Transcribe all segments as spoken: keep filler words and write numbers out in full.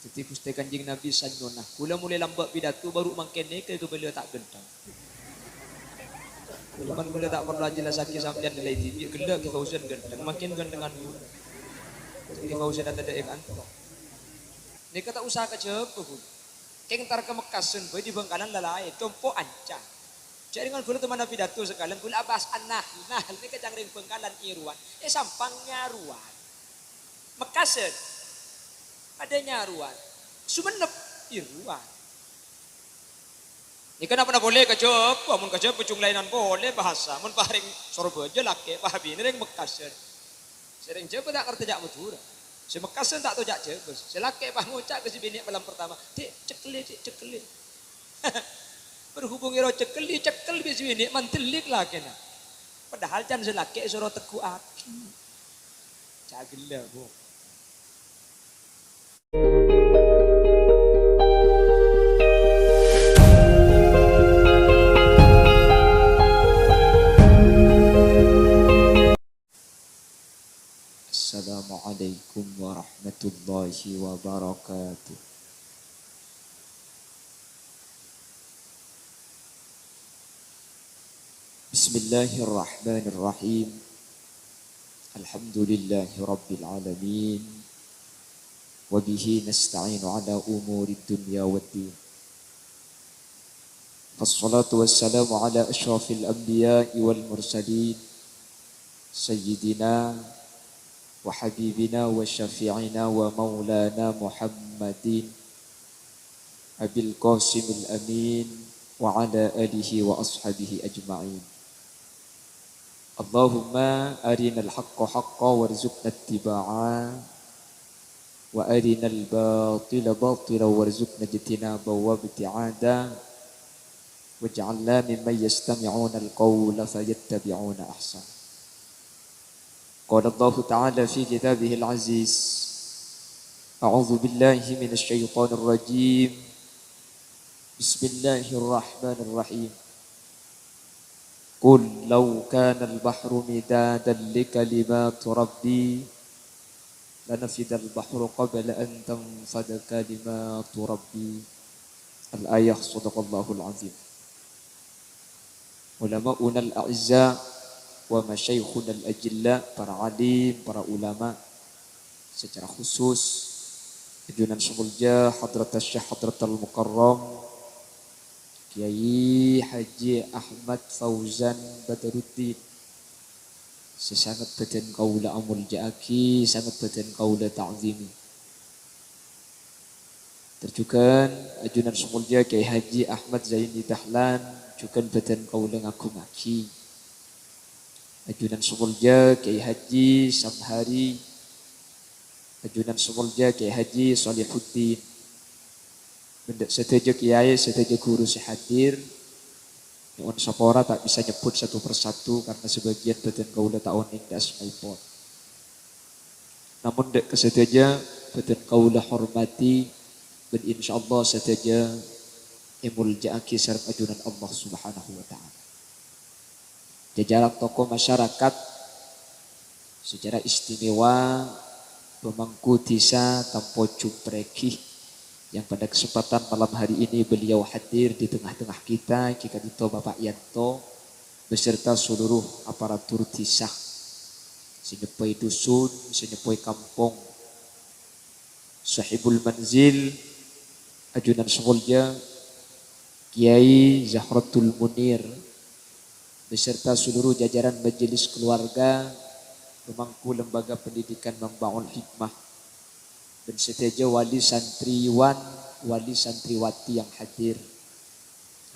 Dhâddhi Ghustè Kanjeng Nabi sanyona, "Kaulâ molaè lambâ' pidato, bhuru mangkèn nèka kabâlâ ta' ghântheng." Cuman kaulâ ta' parlo ajhellassaghi sampèyan nilai dhibi', ghellâ' Kè Fauzan ghântheng, mangkèn ghânthengan kaulâ. Dhâddhi Kè Fauzan atadhâ' è kanto. Nèka ta' osa kajhâbhâ, Bu. Kèng entar ka Mekkasân bhâi, di Bhângkalan la laèn, compo' anca. Jhâ' rèng kaulâ temanna pidato sakalèyan, kaulâ abahas an-nahl. Nahl nèka ca'na rèng Bhângkalan èrowan. È Sampang nyarowan. Mekkasân padâ nyarowan. Songennep èrowan. Nèka napa-napa polè kajhâbhâ, mon kajhâbhâ jhung laènan polè bahasa. Mon pas rèng Sorbhâjâ lakè', pas abinè rèng Mekkasân. Sè rèng Jhâbâ ta' ngartè ca' Madhurâ. Sè Mekkasân ta' tao ca' Jhâbâ. Sè lakè' pas ngoca' ka sè binè' malam pertama, "Dhi', cekkelli, Dhi', cekkelli." Berhubung èro cekkelli, cekkel bi' sè binè' mandhellik lakèna. Padahal can sè lakè' èsoro tegghu'aghi. Ca' ghellâ', Bu. Assalamualaikum warahmatullahi wabarakatuh. Bismillahirrahmanirrahim. Alhamdulillahi rabbil alamin. Wa bihi nasta'inu ala umurid dunya waddin. Wassalatu wassalamu ala asyrafil anbiya'i wal mursalin, sayyidina wa habibina wa syafi'ina wa maulana Muhammadin, Abil Qasimil Amin, wa ala alihi wa ashabihi ajma'in. Allahumma arinal haqqa haqqa warzuqna ittiba'a, wa arinal batila batila warzuqna ijtinaba wa ibti'ada, waj'alna mimman yastami'unal qawla fayattabi'una ahsana. Qala Allahu ta'ala fi kitabihil aziz, a'udzu billahi minasy syaithanir rajim. Bismillahirrahmanirrahim. Qul law kanal bahru midadan li kalimati rabbi lanafidal bahru qabla an tanfada kalimatu rabbi. Al-ayah, sadaqallahul azim. Ulama'unal a'izza wa masyaikhunal ajilla, para alim, para ulama, secara khusus ajunan sè molja Hadratus Syekh Hadratal Mukarram Kyai Haji Ahmad Fauzan Badaruddin, sè sanget bâdhân kaulâ amolja'aghi, sanget bâdhân kaulâ ta'zimi. Tor jhughân ajunan sè molja Kyai Haji Ahmad Zaini Dahlan, jhughân bâdhân kaulâ ngagungaghi. Ajunan sè molja Kyai Haji Samhari, ajunan sè molja Kyai Haji Solihuddin, bân dâ' sadhâjâ kyai, sadhâjâ ghuru sè hadir. Nyo'on sapora ta' bisa nyebbhut satu persatu karna sabâgiyân bâdhân kaulâ ta' onèng dâ' asmaèpon. Namong dâ' ka sadhâjâ bâdhân kaulâ hormadhi, bân insyaallah sadhâjâ èmolja'aghi sareng ajunan Allah Subhanahu wa Ta'ala. Jajaran tokoh masyarakat, secara istimewa pemangku dhisa Tampo Jumpregi, yang pada kesempatan malam hari ini beliau hadir di tengah-tengah kita, Ki Kadhito Bapak Yanto, beserta seluruh aparatur dhisa, sè nyeppowè dhusun, sè nyeppowè kampong, Sahibul Manzil, ajunan sè molja Kyai Zahratul Munir, beserta seluruh jajaran majelis keluarga, pemangku Lembaga Pendidikan Mambaul Hikmah, bân sadhâjâ wali santriwan, wali santriwati yang hadir.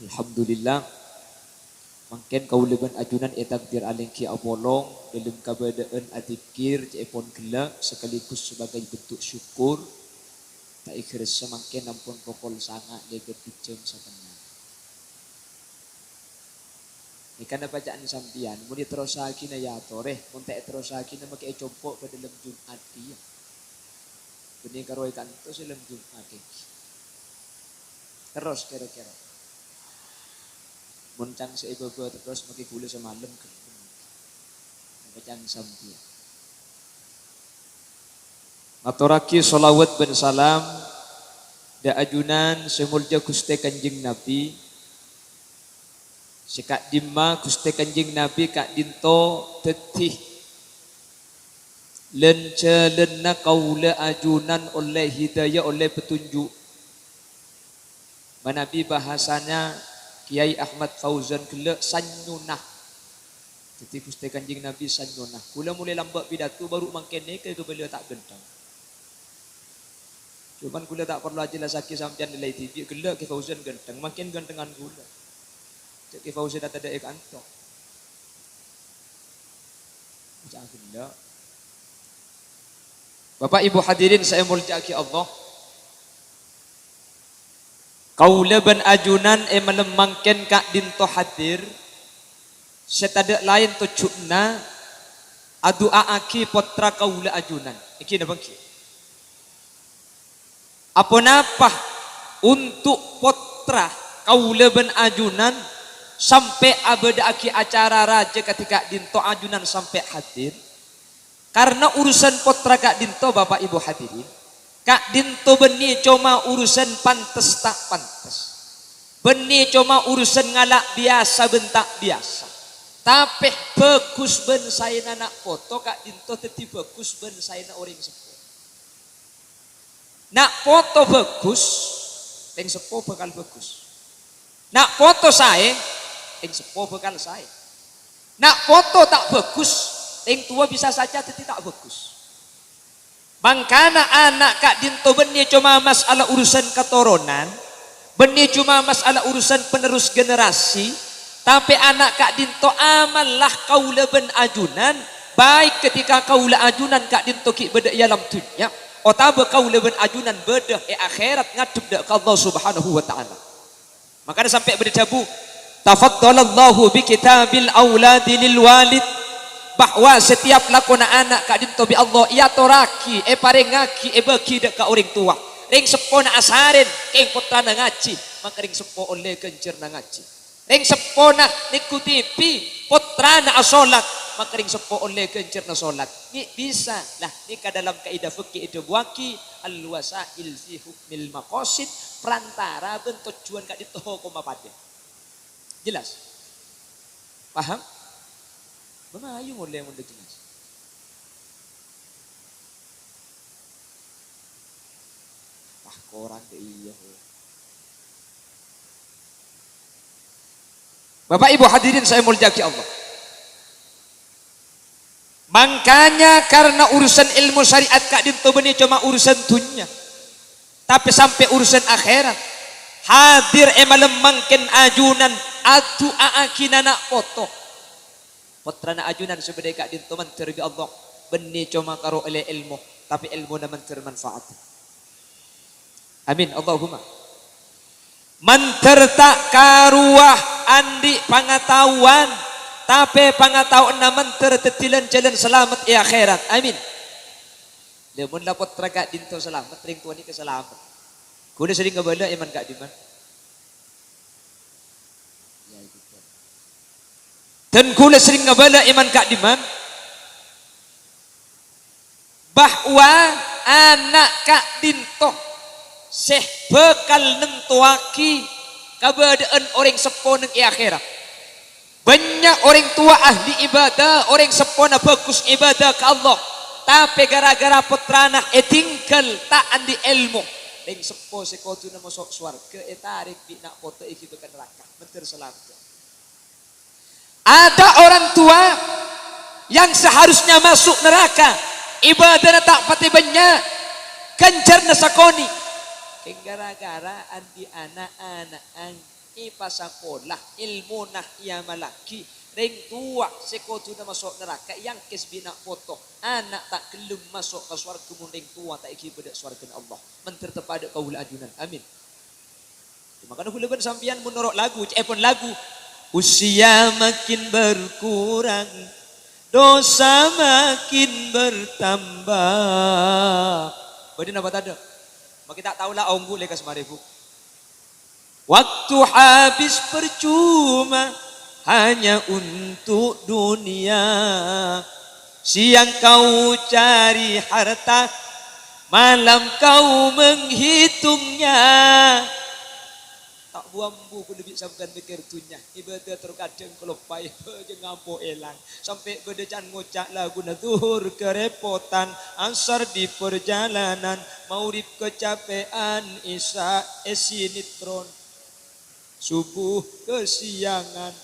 Alhamdulillah, mangkèn kaulâ bân ajunan ètakdir alèngghi apolong dâlem kabâdâ'ân adzikir ca'èpon ghellâ' sekaligus sebagai bentuk syukur, ta' èghâressa mangkèn ampon pokol sanga' lèbât dujjhâm satengnga. Nèka napa ca'na sampèyan, mon èterrossaghina ya torè, mon ta' èterrossaghina makè ècompo' ka dâlem Jum'at kèya. Bânnè karo è kanto sè lem Jum'at kèya. Terros kèra-kèra. Mon ca'na sè è bâbâ terros makè ghulâ samalem ghellem. Napa ca'na sampèyan. Ngatorraghi sholawat bân salam Dâ' ajunan sè molja Ghustè Kanjeng Nabi, sè ka'dimma Ghustè Kanjeng Nabi ka'dinto dhâddhi lân-jhâlânna kaulâ ajunan ollè hidayah, ollè petunjuk. Manabi bahasana Kèyaè Ahmad Fauzan ghellâ' sanyona. Dhâddhi Ghustè Kanjeng Nabi sanyona. Kaulâ molaè lambâ' pidato, bhuru mangkèn nèka kabâlâ ta' ghântheng. Coma kaulâ ta' parlo ajelassaghi sampèyan nilai dhibi', ghellâ' Kè Fauzan ghântheng, mangkèn ghânthengngan kaulâ. Cè' Kè Fauzan tadâ' è kanto. Ca'na ghellâ'. Bapa' Ibu hadirin sè èmoljâ'aghi Allah. Kaulâ bân ajunan è malem mangkèn ka'dinto hadir, sè tadâ' laèn tojjhuna adu'a'aghi pottra kaulâ ajunan. Èngghi napa èngghi? Aponapa onto' pottra kaulâ bân ajunan sampè' abâdâ'aghi acara rajâ kadhi ka'dinto ajunan sampè' hadir? Karna urusan pottra ka'dinto, Bapa' Ibu hadirin, ka'dinto bânnè coma urusan pantes ta' pantes. Bânnè coma urusan ngala' biyasa bân ta' biyasa. Tapè bhâghus bân saèna na' poto ka'dinto dhâddhi bhâghus bân saèna orèng seppo. Na' poto bhâghus, rèng seppo bhâkal bhâghus. Na' poto saè, rèng seppo bhâkal saè. Na' poto ta' bhâghus, rèng towa bisa saja dhâddhi ta' bhâghus. Mangkana ana' ka'dinto bânnè coma mas'ala urusan katoronan, bânnè coma mas'ala urusan penerus generasi, tapè ana' ka'dinto amalla kaulâ bân ajunan, baik ketika kaulâ ajunan ka'dinto ghi' bâdâ è alam dhunnya, otabâ kaulâ bân ajunan bâdâ è akhèrat ngadhep dâ' ka Allah Subhanahu wa Ta'ala. Mangkana sampè' bâdâ dhâbu, "Tafaddalallahu bi kitabil auladi lil walid," bahwa setiap lakona ana' ka'dinto bi' Allah èatorraghi, èparèngaghi, èbâghi dâ' ka orèng towa. Rèng seppona asarèn, kèng pottrana ngajhi, maka rèng seppo ollè ghânjhârânna ngajhi. Rèng seppona nèko TV, pottrana asolat, maka rèng seppo ollè ghânjhârânna solat. Mè' bisa, lah, nèka dalam kaidah fikih èdhâbuwaghi, "Al-wasail fi hukmil maqasid," perantara bân tojjhuwân ka'dinto hokomma padâ. Jelas? Paham? Bâ' mayu molè mon dâ' jelas. Wah, korang dâ' iyâ. Bapa' Ibu hadirin sè èmoljâ'aghi Allah. Mangkana karna urusan èlmo syariat ka'dinto bânnè coma urusan dhunnya, tapè sampè' urusan akhèrat. Hadir è malem mangkèn ajunan adu'a'aghi na' poto. Pottrana ajunan sè bâdâ è ka'dinto mandhâr bi' Allah, bânnè coma karo ollè èlmo, tapè èlmona mandhâr manfaat. Amin, Allahumma. Mandhâr ta' karowa andi' pangataowan, tapè pangataowanna mandhâr dhâddhi lan-jhâlân salamet è akhèrat. Amin. Lha, mon la pottra ka'dinto salamet, rèng towa nèka salamet. Kaulâ serrèng ngabâlâ è man ka'dimman. Dhân kaulâ serrèng ngabâlâ è man ka'dimman bahwa ana' ka'dinto sè bhâkal nantowaghi kabâdâ'ân orèng seppo neng è akhèrat. Bânnya' orèng towa ahli ibadah, orèng seppona bhâghus ibadah ka Allah, tapè ghârâ-ghârâ pottrana ètinggal ta' andi' èlmo. Rèng seppo sè kodhuna maso' sowarghâ ètarèk bi' na' poto èghibâ ka naraka, mandhâr salamet. Ada orang tua yang seharusnya masuk neraka, ibadahna ta' patè bânnya', ghânjhârânna sakonè'. Kèng ghârâ-ghârâ andi' ana'-ana'na èpasakola, èlmona èamallaghi, rèng towa sè kodhuna maso' naraka èangkès bi' na' poto. Ana' ta' ghellem maso' ka sowarghâ mon rèng towa ta' èghibâ dâ' sowarghâna Allah. Mandhâr teppa' dâ' kaulâ ajunan. Amin. Mangkana kaulâ bân sampèyan mon noro' lagu, ca'èpon lagu, "Usia makin berkurang, dosa makin bertambah." Bâdâ napa tadâ'? Makè ta' tao la ongghu lèkas marè, Bu. "Waktu habis percuma hanya untuk dunia. Siang kau cari harta, Malam kau menghitungnya. Ta' bu-ambu kaulâ bi' sampèyan mèkkèr dhunnya. Ibadah terkadang kaloppaè, bhâjâng ampo èlang. Sampè' bâdâ can ngoca' laguna dhuhur kerepotan, asar di perjalanan, maghrib kecapèan, isya è sinetron, subuh kesiangan,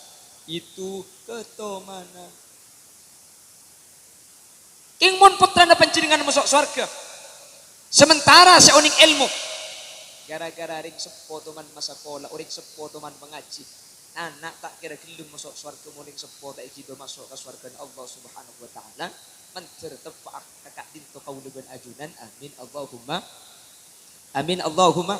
itu ketomanan. Kèng mon pottrana panjhennengngan maso' sowarghâ, sementara sè onèng èlmo, gara-gara rèng seppo toman masakola, orèng seppo toman mangajhi, ana' ta' kèra ghellung maso' sowarghâ, mon rèng seppo ta' èghibâ maso' ka sowarghâna Allah Subhanahu wa Ta'ala, mandhâr teppa'a ka ka'dinto kaulâ bân ajunan. Amin, Allahumma. Amin, Allahumma.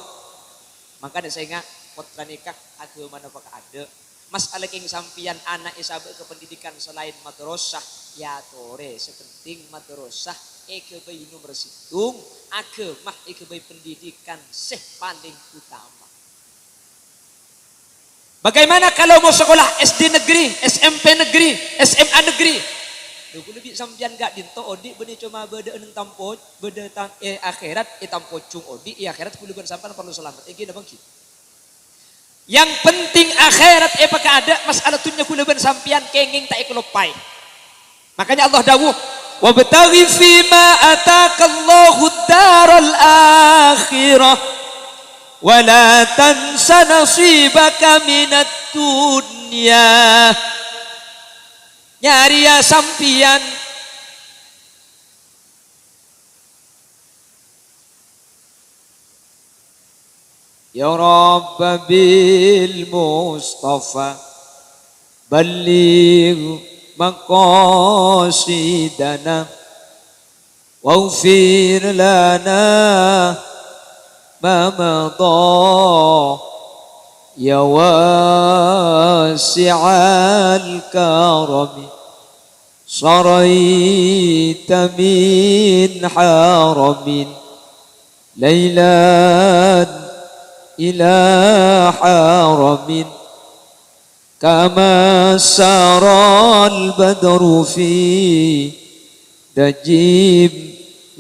Mangkana sènga' pottra nèka aghâmana pakadâ'. Mas'ala kèng sampèyan ana' èsabâ' ka pendidikan selain madrasah, èyatorè. Sè penting madrasah èghâbây nomer sèttong, aghâma èghâbây pendidikan sè palèng utama. Bagaimana kalau mau sekolah S D negeri, S M P negeri, S M A negeri? Lho, kaulâ bi' sampèyan ka'dinto odi' bânnè coma bâdâ è tampo-, bâdâ ta-, è akhèrat, è tampojhung odi', è akhèrat kaulâ bân sampèyan parlo salamet. Èngghi napa èngghi? Yang penting akhèrat èpakadâ', mas'ala dhunnya kaulâ bân sampèyan kèngèng ta' èkaloppaè. Makanya Allah dawuh, "Wabtaghi fima atakallahu daral akhirah, wa la tansa nasibaka minad dunya." Nyarèya sampèyan. Ya Rabba bil Mustafa, balligh maqasidana, waghfir lana ma madha, ya wasi'al karami. Saraita min haramin, lailan ila haramin, kama saral badru fi dajim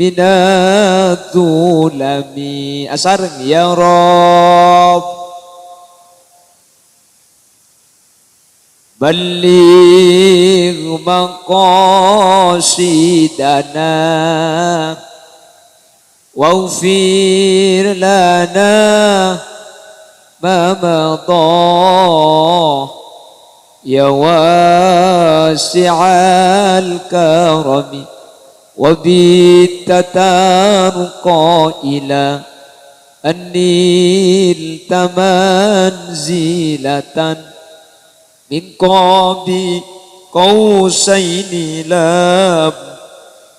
minadh dhulami. Asareng, ya Rabb. Balligh maqasidana, waghfir lana ma madha, ya wasi'al karami, wa bitta tarqa ila an nilta manzilatan min qabi qausaini lam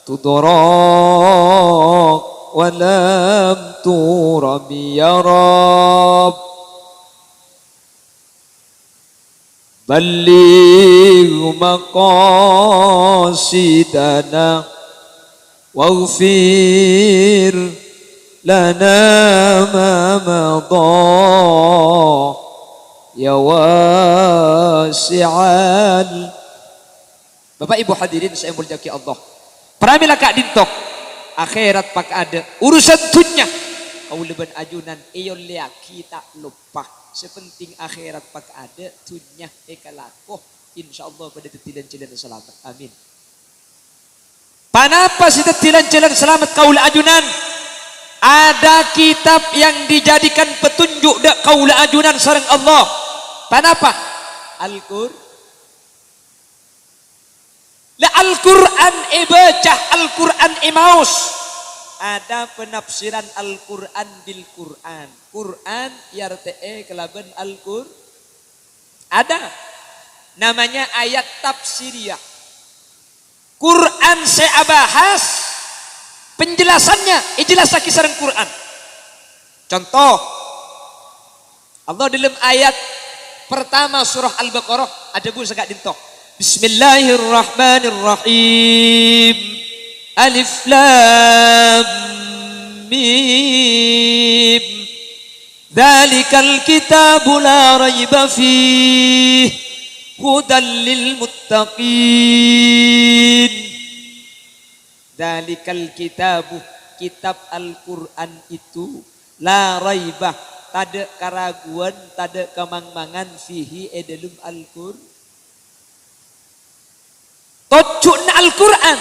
tudrak wa lam turami, ya Rabb. Balligh maqasidana, waghfir lana ma madha, ya wasi'al. Bapak Ibu hadirin sè èmoljâ'aghi Allah. Pramèla ka'dinto, akhèrat pakadâ', urusan dhunnya, kaulâ bân ajunan èollèyaghi ta' loppa. Sè penting akhèrat pakadâ', dhunnya èkalako. Insyaallah bâdâ dhâddhi lan-jhâlân salamet. Amin. Ponapa sè dhâddhi lan-jhâlân salamet kaulâ ajunan? Ada kitab yang dijadikan petunjuk dâ' kaulâ ajunan sareng Allah. Ponapa? Al-Qur-, la Al-Qur'an èbâca, Al-Qur'an èmaos. Ada penafsiran Al-Qur'an bil Qur'an. Qur'an èartè'è kalabân Al-Qur-, Ada. Namanya ayat tafsiriyah. Qur'an sè abahas, penjelasannya èjelassaghi sareng Qur'an. Conto, Allah dalam ayat pertama surah Al-Baqarah adhâbu sè ka'dinto, "Bismillahirrahmanirrahim. Alif Lam Mim." "Dzalikal kitabu la raiba fih, hudan lil muttaqin." Dzalikal kitabu, Kitab Al-Qur'an itu, la raibah, tadâ' karaguan, tadâ' kamangmangan, fihi, è dâlem Al-Qur-, tojjhuna Al-Qur'an,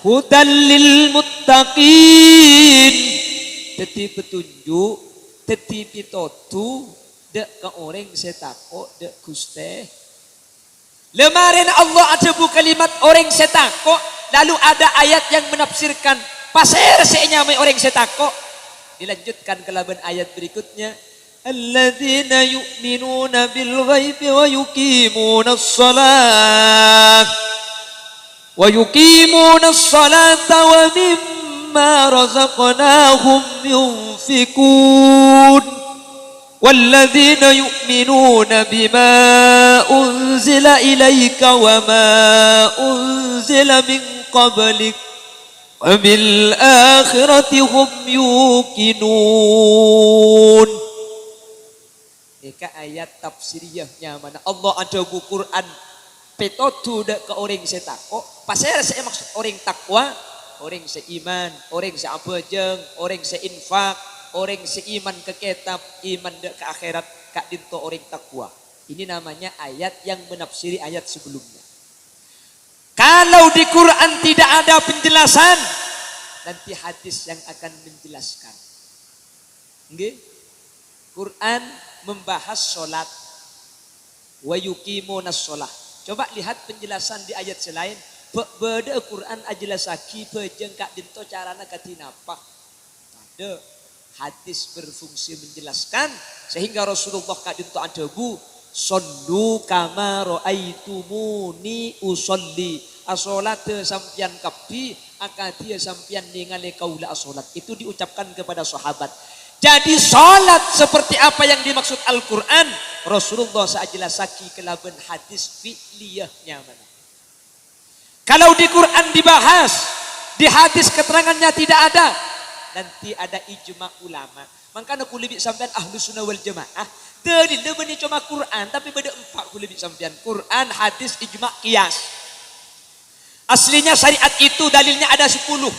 hudal lil muttaqin, dhâddhi petunjuk, dhâddhi pitodu, dâ' ka orèng sè tako' dâ' Ghustè. Lè marèna Allah adhâbu kalimat orèng sè tako', lalu ada ayat yang menafsirkan, pasèra sè ènyamaè orèng sè tako'? Dilanjutkan kalabân ayat berikutnya, "Alladzina yu'minuna bil ghaibi wa yuqimunas shalah, wa yuqimunas shalata wa mimma razaqnahum yunfiqun." "Walladzina yu'minuna bima unzila ilaika wa ma unzila min qablik, wa bil akhirati hum yuqinun." Nèka ayat tafsiriyah nyamana. Allah adhâbu Qur'an pètodu dâ' ka orèng sè tako'. Pasèra sè èmaksod orèng takwa? Orèng sè iman, orèng sè abhâjâng, orèng sè infak, orèng sè iman ka kètab, iman dâ' ka akhèrat, ka'dinto orèng takwa. Ini namanya ayat yang menafsiri ayat sebelumnya. Kalau di Quran tidak ada penjelasan, nanti hadis yang akan menjelaskan. Nggih? Quran membahas sholat. "Wa yuqimunas sholah." Coba lihat penjelasan di ayat sè laèn. Bâ-, bâdâ'â Quran ajhellassaghi bhâjâng ka'dinto carana kadhi napa? Tadâ'. Hadis berfungsi menjelaskan, sehingga Rasulullah ka'dinto adhâbu, "Shollu kama ra'aitumuni usholli." Asholadhâ sampèyan kabbhi akadhiyâ sampèyan nèngalè kaulâ asholat. Itu diucapkan kepada sahabat. Jadi, sholat seperti apa yang dimaksud Al-Quran, Rasulullah sè ajhellassaghi kalabân hadis fi'liyah nyamana. Kalau di Quran dibahas, di hadis keterangannya tidak ada, nanti ada ijma ulama. Mangkana kulâ bi' sampèyan Ahlus Sunnah wal Jamaah, dalilla bânnè coma Quran, tapè bâdâ empa' kulâ bi' sampèyan, Quran, hadis, ijma, qiyas. Aslinya syariat itu dalilnya ada sepuluh.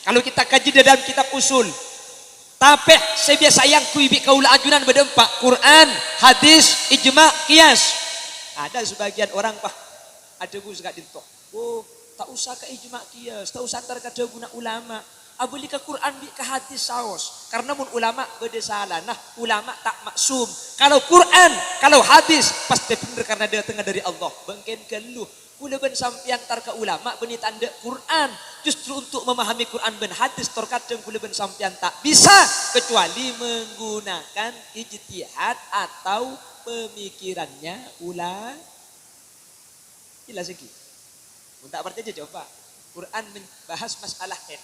Kalau kita kaji di dalam kitab usul. Tapè sè biyasa èangghuy bi' kaulâ ajunan bâdâ empa', Quran, hadis, ijma, qiyas. Ada sebagian orang, wah, adhâbu sè ka'dinto, "Oh, ta' osa ka ijma qiyas, ta' osa entar ka dhâbuna ulama. Abâli ka Quran bi' ka hadis saos." Karena mon ulama bâdâ salana, ulama ta' maksum. Kalau Quran, kalau hadis, pastè bhender karena dâtengnga dâri Allah. Bângkèn ghâllu. Kulâ bân sampèyan tar ka ulama bânnè tandhâ Quran. Justru untuk memahami Quran bân hadis, tor kadhâng kulâ bân sampèyan ta' bisa, kecuali menggunakan ijtihad atau pemikirannya ula-, jelas iki. Mon ta' parcajâ, coba. Quran men-, bahas masalah haid.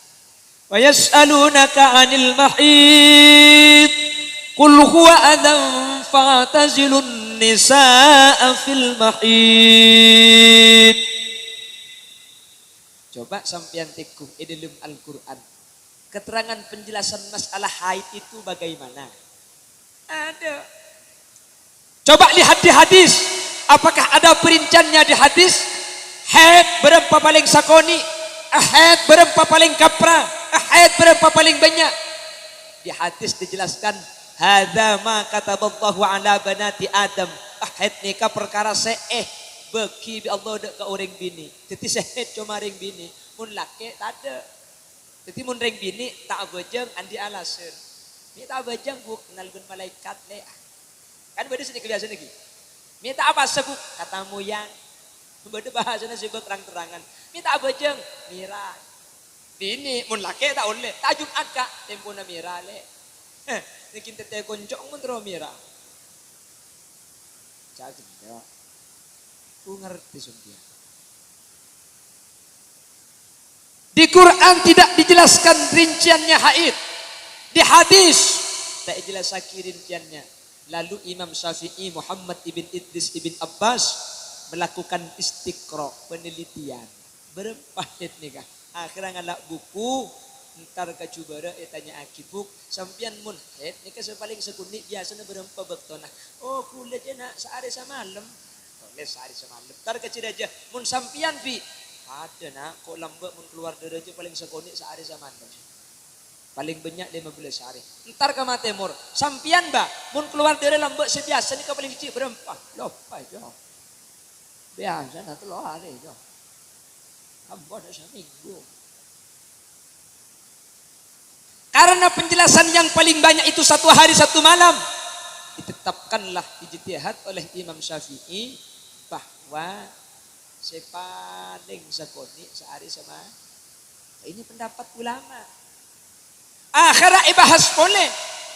"Wa yas'alunaka 'anil mahid. Qul huwa adzan fa'tazilun nisa'a fil mahid." Coba sampèyan tèngghu è dâlem Al-Quran. Keterangan penjelasan masalah haid itu bagaimana? Ada. Coba lihat di hadis. Apakah ada perinciannya di hadis? Haid bârâmpa palèng sakonè'? Haid bârâmpa palèng kapra? Haid bârâmpa palèng bânnya'? Di hadis dijelaskan, "Hadza ma kataballahu ala banati Adam." Haid nèka parkara sè èbâghi bi' Allah dâ' ka orèng binè'. Dhâddhi sè haid coma rèng binè'. Mon lakè' tadâ'. Dhâddhi, mon rèng binè' ta' abhâjâng andi' alasân. "Mè' ta' abhâjâng, Bu'?" "Kennal bân malaèkat, Lè'." Kan bâdâ sè nèka biyasana ghi. "Mè' ta' apasa, Bu'?" "Katamoyan." Bâdâ bhâsana sè bâk rang-terrangan. "Mè' ta' abhâjâng?" "Mèra." Binè', mon lakè' ta' ollè. "Ta' Jum'at, Ka'." "Tempona mèra, Lè'." Heh, nèkè tètè konco' mon terro mèra. Ca'na ghi, Bu, ngartè sampèyan. Di Quran tidak dijelaskan rinciannya haid. Di hadis ta' èjellassaghi rinciannya. Lalu Imam Syafi'i, Muhammad ibn Idris ibn Abbas melakukan istiqra, penelitian. Bârâmpa haid nèka? Akhirnya ngala' buku, entar ka jubârâ ètanya'aghi, "Bu', sampèyan mon haid nèka sè palèng sakonè' biyasana bârâmpa bâktona?" "Oh, kulâ jâ, Na', saarè samalem." Tolès saarè samalem. Entar ka jâ rajâ, "Mon sampèyan, Bi'?" "Padâ, Na', ko' lambâ' mon kalowar dâri rajâ palèng sakonè' saarè samalem." Palèng bânnya' lèma bellâs arè. Entar ka ma' tèmor. Sampèyan, Mbah, mon kalowar dârâ lambâ' sè biyasa nèka palèng cè' bârâmpa? Loppa, Jo. Biyasana tello arè, Jo. Ampon, samènggu. Karena penjelasan yang paling banyak itu satu hari satu malam, ditetapkanlah ijtihad oleh Imam Syafi'i bahwa sè palèng sakonè' saarè sama. Ini pendapat ulama. Akhèrra èbahas polè.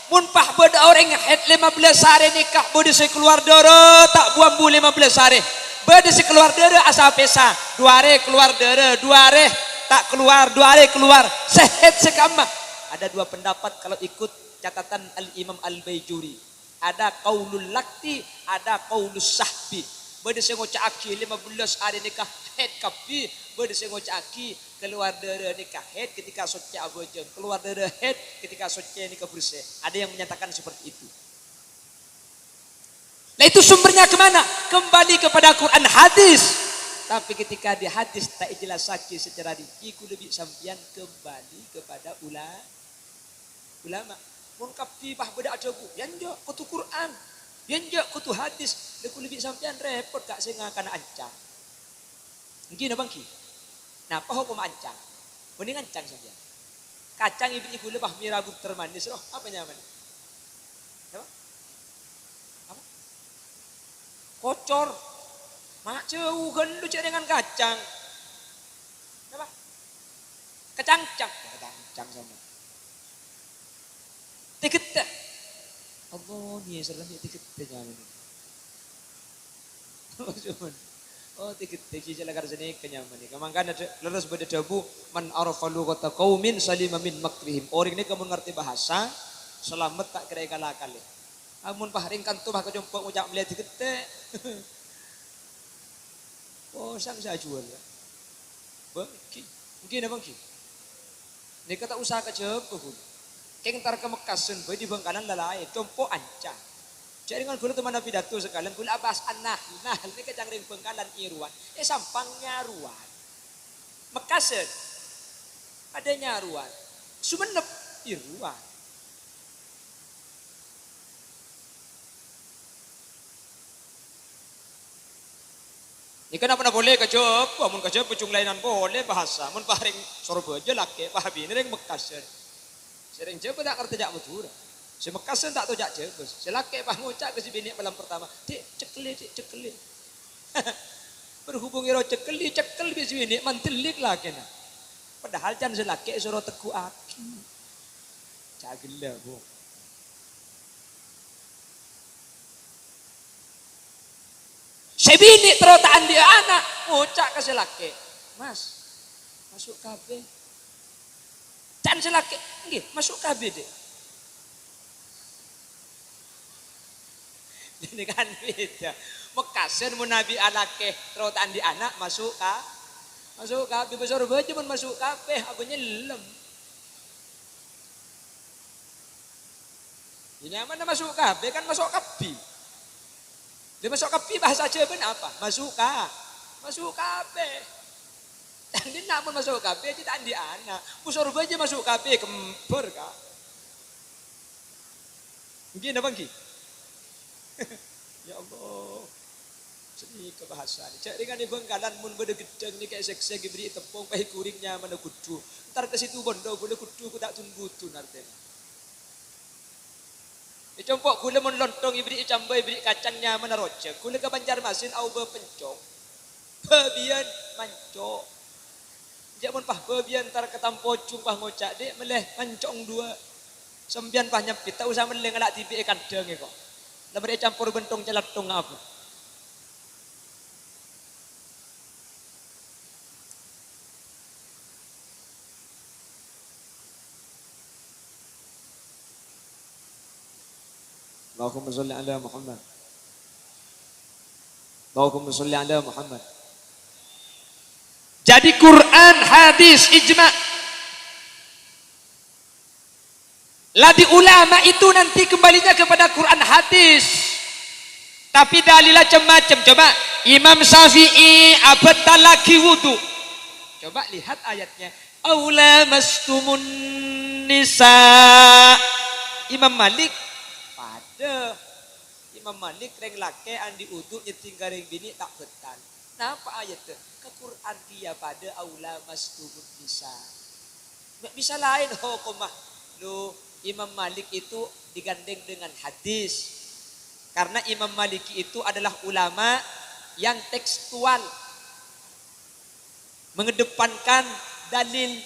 Mon pas bâdâ orèng haid lèma bellâs arè nèka bâdâ sè kalowar dârâ ta' bu-ambu lèma bellâs arè. Bâdâ sè kalowar dârâ asa-pèsa, dua arè kalowar dârâ, dua arè ta' kalowar, dua arè kalowar. Sè haid sè ka'emma. Ada dua pendapat kalau ikut catatan Al-Imam Al-Baijuri. Ada qaulul lakti, ada qaulus sahbi. Bâdâ sè ngoca'aghi lèma bellâs arè nèka haid kabbhi, bâdâ sè ngoca'aghi kalowar dârâ nèka haid ketika soccè abhâjâng, kalowar dârâ haid ketika soccè nèka bersè. Ada yang menyatakan seperti itu. Lah, itu sumbernya ke mana? Kembali kepada Quran hadis. Tapi ketika di hadis ta' èjelassaghi secara rinci, kaulâ bi' sampèyan kembali kepada ula-, ulama. Mon kabbhi pas bâdâ adhâbu, "Yâ enjâ', kodhu Quran. Yâ enjâ', kodhu hadis." Lah, kaulâ bi' sampèyan rèpot ka' sè ngakana ancang. Ènggi napa ènggi? Napa hokomma ancang? Mending ancang sampèyan. Kacang èberri' kaulâ pas mèra bunter manis, roh, apa nyamana? Napa? Apa? Kocor. Ma' jhâu ghâllu jhâ' rèngan kacang. Napa? Kacangcang. Kacangcang sama. Tèghetta. Allah, nèserrè tèghetta nyamana. Oh, tèghetta, cè' lakar sanèka nyamana. Mangkana dâ-, lerres bâdâ dhâbu, "Man arafa lughata qaumin salima min makrihim." Orèng nèka mon ngartè bhâsa, salamet ta' kèra èkala-kalè. Amon pas rèng kanto pas kacompo' ngoca' mellè tèghetta. Posang sè ajhuwâl. Bâ, ènggi. Ènggi napa ènggi? Nèka ta' osa kajhâbhâ, ghun. Kèng entar ka Mekkasân bhâi, di Bhângkalan la laèn, compo' ancang. Jhâ' rèngan ghulâ toman apidato sakalèyan, ghulâ abahas an-nahl. Nahl nèka ca'na rèng Bhângkalan èrowan. È Sampang nyarowan. Mekkasân padâ nyarowan. Songennep èrowan. Nèka napa-napa polè kajhâbhâ, mon kajhâbhâ jhung laènan polè bhâsa, mon pas rèng Sorbhâjâ lakè', pas abinè rèng Mekkasân. Sè rèng Jhâbâ ta' ngartè ca' Madhurâ. Sè Mekkasân ta' tao ca' Jhâbâ. Sè lakè' pas ngoca' ka sè binè' malam pertama, "Dhi', cekkelè, Dhi', cekkelè." Berhubung èro cekkelè, cekkel bi' sè binè' mandellèk lakèna. Padahal can sè lakè' èsoro tegghu'aghi. Ca' ghellâ', Bu. Sè binè' terro ta' andi'â ana', ngoca' ka sè lakè', "Mas, maso' kabhi." Can sè lakè', "Èngghi, maso' kabhi, Dhi'." Ini kan beda. Mekkasân mon nabi alakè terro ta' andi'â ana', maso' ka-, maso' kabhi. Bâ Sorbhâjâ mon maso' kabhi, abâ nyellem. Iyâ, nyamana maso' kabhi, kan maso' kabhi. Lha, maso' kabhi bhâsa Jhâbâna apa? Maso' ka-, maso' kabhi. Can dinna' mon maso' kabhi, jhâ' ta' andi'â ana'. Bâ Sorbhâjâ maso' kabhi, kembhâr, Ka'. Èngghi napa èngghi? Ya Allah. Sanèka bhâsana. Jhâ' rèng è Bhângkalan mon bâdâ ghedhâng nèka èsèksè èberri' teppong, pas èghuring nyamana ghudhu. Entar ka Situbondo, ghulâ ghudhu ghu ta' dun-budun artèna. Ècompo' ghulâ mon lontong èberri' cambâ, èberri' kacang nyamana rojhâk. Ghulâ ka Banjarmasin aobâ pencong. Bâbiyân manco'. Jhâ' mon pas bâbiyân entar ka Tampojung pas ngoca', "Dhi', mellè manco' duwâ'." Sampèyan pas nyempit, ta' osa mellè ngala' dhibi' è kandhâng è ko'. Lamar ècampor bân tong-calathong apa? Allahumma sholli ala Muhammad. Allahumma sholli ala Muhammad. Jadi Quran, hadis, ijma'. Lah di ulama itu nanti kembalinya kepada Quran, hadis. Tapi dalilnya macem-macem. Coba Imam Syafi'i abhâtallaghi wudu. Coba lihat ayatnya. "Aula mastumun nisa." Imam Malik, padâ. Imam Malik rèng lakè' andi' wudu nyeddhing ka rèng binè' ta' bhâtal. Napa ayatta? Ka Qur'an kèya padâ, "Aula mastumun nisa." Nggak bisa lain hokomma. Loh, Imam Malik itu digandeng dengan hadis. Karena Imam Maliki itu adalah ulama yang tekstual, mengedepankan dalil.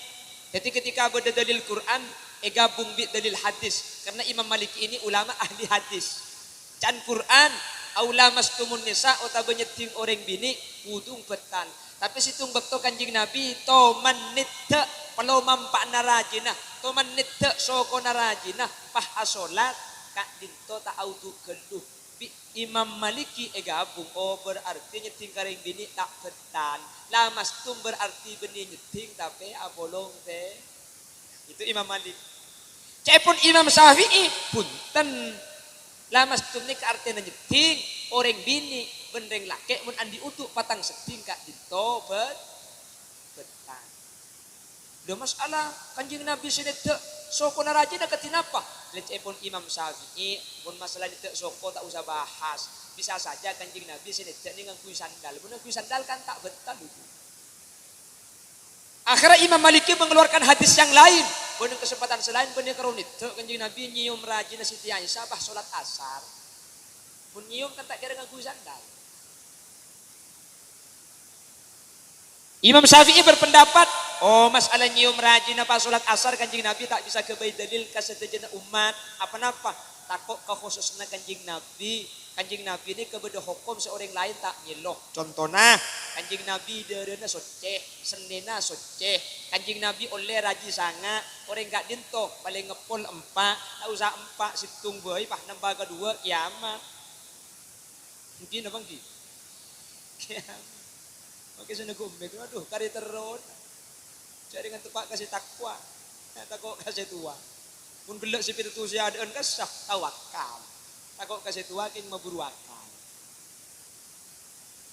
Jadi ketika bâdâ dalil Quran, ègabung bi' dalil hadis. Karena Imam Maliki ini ulama ahli hadis. Can Quran, "Aula mastumun nisa" otabâ nyeddhing orèng binè', wudu bhâtal. Tapè sèttong bâkto Kanjeng Nabi toman neddhâ' palomampa'na rajina, toman neddhâ' sokona rajina, pas asolat, ka'dinto ta' awudu ghâllu. Bi' Imam Maliki ègabung, oh, berarti nyeddhing ka rèng binè' ta' bhâtal. La mastum berarti bânnè nyeddhing, tapè apolong tè. Itu Imam Malik. Ca'èpon Imam Syafi'i, bhunten. La mastum nèka artèna nyeddhing, orèng binè' bân rèng lakè' mon andi' wudu patang seddhing ka'dinto bhâ-, bhâtal. Lho, masalah Kanjeng Nabi sè neddhâ' sokona rajina kadhi napa? Lè ca'èpon Imam Syafi'i, mon masalah neddhâ' soko ta' osa bahas. Bisa saja Kanjeng Nabi sè neddhâ' nè ngangghuy sandal. Mon ngangghuy sandal kan ta' bhâtal wudu. Akhirnya Imam Maliki mengeluarkan hadis yang lain. Bânnè kesempatan sè laèn bânnè karo neddhâ' Kanjeng Nabi nyèyom rajina Siti Aisyah pas solat asar. Mon nyèyom kan ta' kèra ngangghuy sandal. Imam Syafi'i berpendapat, oh, masalah nyèyom rajina pas solat asar Kanjeng Nabi ta' bisa ghâbây dalil ka sadhâjâna ommat. Apa-napa? Tako' ka khususna Kanjeng Nabi. Kanjeng Nabi nèka bâdâ hokom sè orèng laèn ta' nyèlo. Contona, Kanjeng Nabi dârâna soccè, sennèna soccè. Kanjeng Nabi ollè rajhi sanga', orèng ka'dinto palèng ngeppol empa', ta' osa empa', sèttong bhâi, pas nambâ kaduwâ, kiyamat. Èngghi napa èngghi? Kiyamat. Makkè sè neggu' mè', aduh, karè terro. Jhâ' rèng teppa' ka sè takwa, tako' ka sè towa. Mon ghellâ' sè pètto sè adâ'ân kassa, tawakal. Tako' ka sè towa kèng maburu akal.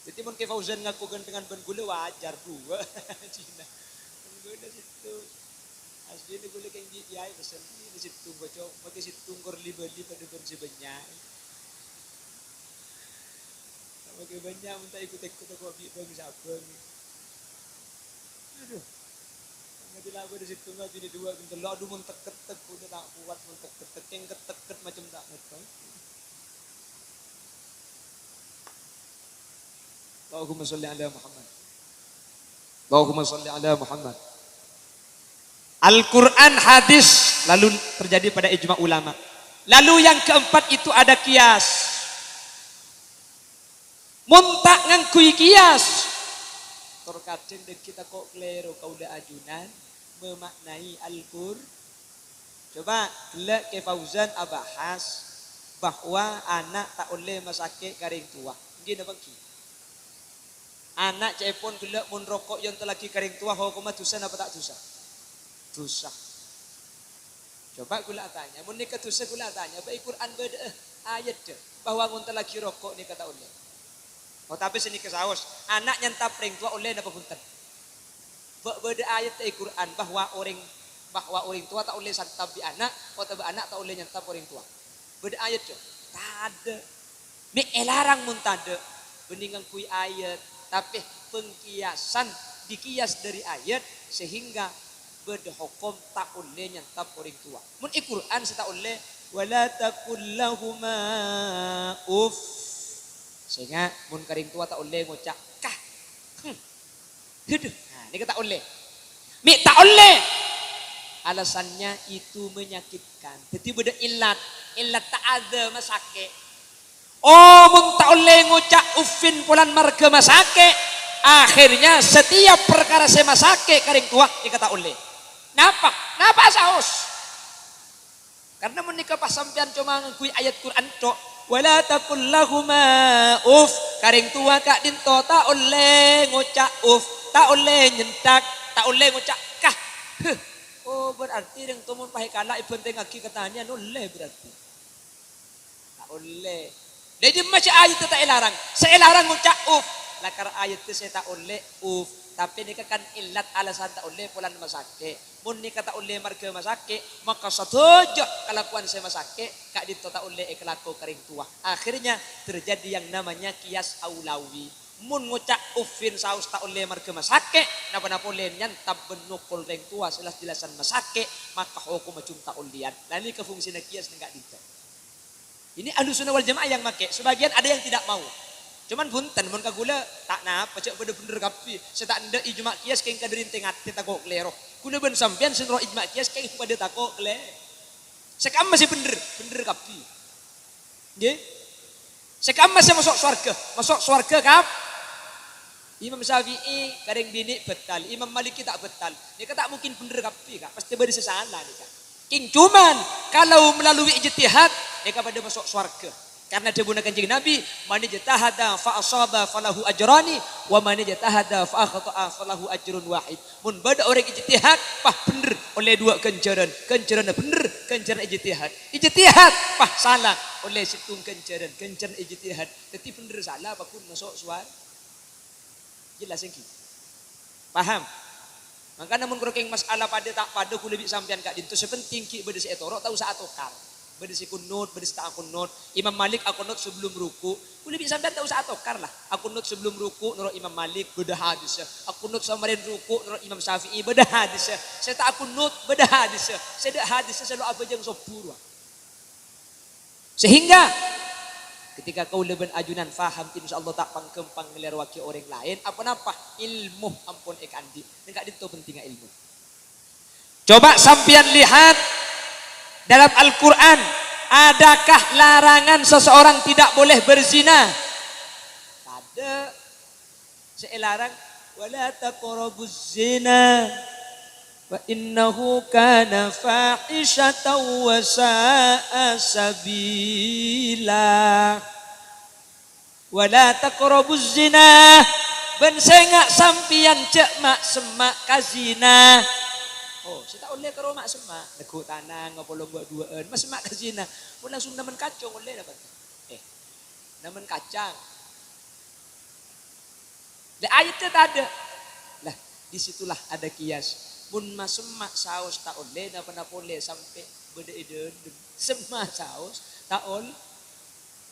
Dhâddhi mon Kè Fauzan ngako gantèngan bân ghulâ, wajar, duwâ'. Cina. Bân ghulâ sèttong. Asline ghulâ kèng bi' kiyaè pesen, ini sèttong kocok, makkè sèttong kor li-bâli padâ bân sè bânnya'. Makkè bânnya' mon ta' èkut-èkut tako' bi' bâng-sabâng. Aduh. Ngadhi la bâdâ sèttong, ngadhini duwâ', bân tello'. Aduh, mon tek-kettek, udah ta' kowat, mon tek-kettek, kèng ket-teket macem ta' ngetong. Allahumma sholli ala Muhammad. Allahumma sholli ala Muhammad. Al-Quran, hadis, lalu terjadi pada ijma ulama. Lalu yang keempat itu ada qiyas. Mon ta' ngangghuy qiyas, tor kadhâng dhâggi' tako' kalèro kaulâ ajunan memaknai Al-Qur-, Coba, ghellâ' Kè Fauzan abahas bahwa ana' ta' ollè masakè' ka rèng towa. Èngghi napa èngghi? Ana' ca'èpon ghellâ' mon roko' èontallaghi ka rèng towa, hokomma dhusa napa ta' dhusa? Dhusa. Coba ghulâ atanya, mon nèka dhusa ghulâ atanya, bâ' è Qur'an bâdâ'â ayat dhâ' bahwa ngontallaghi roko' nèka ta' ollè? Otabâ sanèka saos, ana' nyantap rèng towa ollè napa bhunten? Bâ-, bâdâ ayat è Qur'an bahwa orèng, bahwa orèng towa ta' ollè santab bi' ana', otabâ ana' ta' ollè nyantab orèng towa. Bâdâ ayat, Jo? Tadâ'. Mè' èlarang mon tadâ', bânnè ngangghuy ayat, tapè pengkiyasan, dikiyas dari ayat, sehingga bâdâ hokom ta' ollè nyantab orèng towa. Mon è Qur'an sè ta' ollè, "Wa la taqul lahuma uff." Sènga', mon ka rèng towa ta' ollè ngoca', "Kah." Hmm. Aduh, nah, nèka ta' ollè. Mè' ta' ollè. Alasannya itu menyakitkan. Dhâddhi bâdâ illat. Illat ta'adza, masakè'. Oh, mon ta' ollè ngoca' uffin polana marghâ masakè', akhirnya setiap parkara sè masakè' ka rèng towa nèka ta' ollè. Napa? Napa saos? Karna mon nèka pas sampèyan coma ngangghuy ayat Qur'an tok, "Wa la taqul lahuma uff," ka rèng towa ka'dinto ta' ollè ngoca' uff, ta' ollè nyentak, ta' ollè ngoca' kah. Huh. Oh, berarti rèng towa mon pas èkala' èbhântèngngaghi ka tanèyan ollè berarti. Ta' ollè. Lah, è dimma sè ayatta ta' èlarang? Sè èlarang ngoca' uff. Lakar ayatta sè ta' ollè uff. Tapè nèka kan illat alasan ta' ollè polana masakè'. Mon nèka ta' ollè marghâ masakè', maka sadhâjâ kalakowan sè masakè' ka'dinto ta' ollè èkalako ka rèng towa. Akhirnya terjadi yang namanya qiyas aulawi. Mon ngoca' uffin saos ta' ollè marghâ masakè', napa-napa ollè nyantab bân nokol rèng towa sè jelas-jelasan masakè', maka hokomma jhung ta' ollèyan. Lah nèka fungsina qiyas neng ka'dinto. Ini Ahlussunnah wal Jamaah yang makkè, sebagian ada yang tidak mau. Cuman bhunten, mon ka ghulâ, ta' napa, jhâ' padâ bhendher kabbhi. Sè ta' endâ' ijma' qiyas kèng kadâri ente ngatè tako' kalèro. Ghulâ bân sampèyan sè noro' ijma' qiyas kèng padâ tako' kalè-, sè kamma sè bhendher, bhendher kabbhi. Ngghi? Sè kamma sè maso' sowarghâ, maso' sowarghâ kab-, Imam Syafi'i karèng binè' bâtal, Imam Maliki ta' bâtal. Nèka ta' mungkin bhendher kabbhi, Ka'. Pastè bâdâ sè sala nèka. Kèng cuman, kalau melalui ijtihad, nèka padâ maso' sowarghâ. Karena dhâbuna Kanjeng Nabi, "Man ijtahada fa asaba falahu ajrani, wa man ijtahada fa akhta'a falahu ajrun wahid." Mon bâdâ orèng ijtihad, pas bhendher, ollè duwâ' ghânjhârân, ghânjhârânna bhendher, ghânjhârânna ijtihad. Ijtihad, pas sala, ollè sèttong ghânjhârân, ghânjhârânna ijtihad. Dhâddhi bhendher sala, pagghun maso' sowar-, Jelas, ènggi? Paham? Mangkana mon karo kèng mas'ala padâ ta' padâ, ghulâ bi' sampèyan ka'dinto, sè penting ghi' bâdâ sè ètoro', ta' osa atokar. Bâdâ sè kunut, bâdâ sè ta' akunut. Imam Malik akunut sebelum ruku'. Ghulâ bi' sampèyan ta' osa atokar, la. Akunut sebelum ruku' noro' Imam Malik, bâdâ hadissa. Akunut samarèn ruku' noro' Imam Syafi'i, bâdâ hadissa. Sè ta' akunut, bâdâ hadissa. Sè dâ' hadissa sè lo' abhâjâng sobbhu, rowa. Sehingga ketika kaulâ bân ajunan faham, insyaallah ta' pangghâmpang ngalèrowaghi orèng laèn. Apa-napa ilmu ampon èkaandi'. Neng ka'dinto pentingnga ilmu. Coba sampèyan lihat dalam Al-Quran, adakah larangan seseorang tidak boleh berzina? Tadâ'. Sè èlarang, "Wa la taqrabuz zina, wa innahu kana fahisyatan wa sa'a sabila." "Wa la taqrabuz zina," bân sènga' sampèyan jhâ' ma'-semma' ka zina. Oh, sè ta' ollè karo ma'-semma', neggu' tanang, apa lomba duwâ'ân, ma'-semma' ka zina. Mon langsung namen kacong ollè napa? Eh, namen kacang. Lè, ayaddhâ tadâ'. Lah, di situlah ada qiyas. Mon ma'-semma' saos ta' ollè, napa-napa ollè sampè' bâdâ è dâlem. Semma' saos ta' ol-,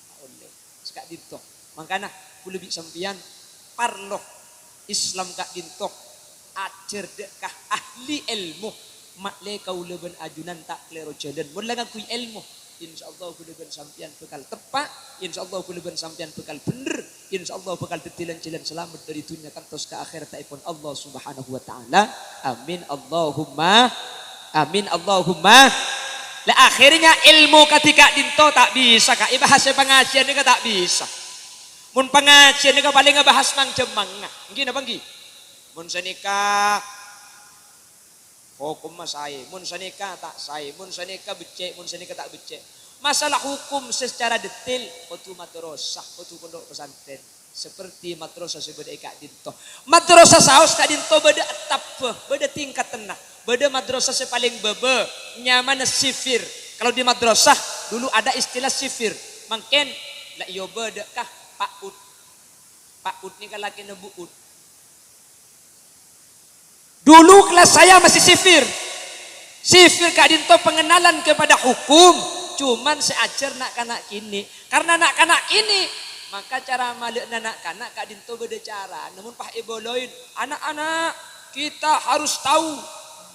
ta' ollè. Saka'dinto. Mangkana, ghulâ bi' sampèyan parlo Islam ka'dinto ajhâr dâ' ka ahli èlmo. Ma'lè kaulâ bân ajunan ta' kalèro jhâlân. Mon la ngangghuy èlmo, insyaallah ghulâ bân sampèyan bhâkal teppa', insyaallah ghulâ bân sampèyan bhâkal bhendher, insyaallah bhâkal dhâddhi lan-jhâlân salamet dâri dhunnya kantos ka akhèrattèpon Allah Subhanahu wa Ta'ala. Amin, Allahumma amin, Allahumma. Lah, akhirnya èlmo kadhi ka'dinto ta' bisa, Ka', èbahas è pangajiyân nèka ta' bisa. Mon pangajiyân nèka palèng ngabahas nang jhâmangnga. Ènggi napa ènggi? Mon sanèka Hokomma saè, mon sanèka ta' saè, mon sanèka beccè', mon sanèka ta' beccè'. Masalah hukum secara detil kodhu madrasah, kodhu pondhuk pesantren. Seperti madrasah sè bâdâ è ka'dinto. Madrasah saos ka'dinto bâdâ etabbhâ, bâdâ tingkatanna. Bâdâ madrasah sè palèng bâbâ, nyamana sifir. Kalau di madrasah dulu ada istilah sifir. Mangkèn la èobâ dâ' ka Pak Ud. Pak Ud nèka lakèna Bu Ud. Dulu kelas saya masih sifir. Sifir ka'dinto pengenalan kepada hukum, cuman sè ajhâr na'-kana' kènè'. Karena na'-kana' kènè', maka cara malè'na na'-kana' ka'dinto bâdâ cara. Namun pas èbâlâi, "Anak-anak, kita harus tahu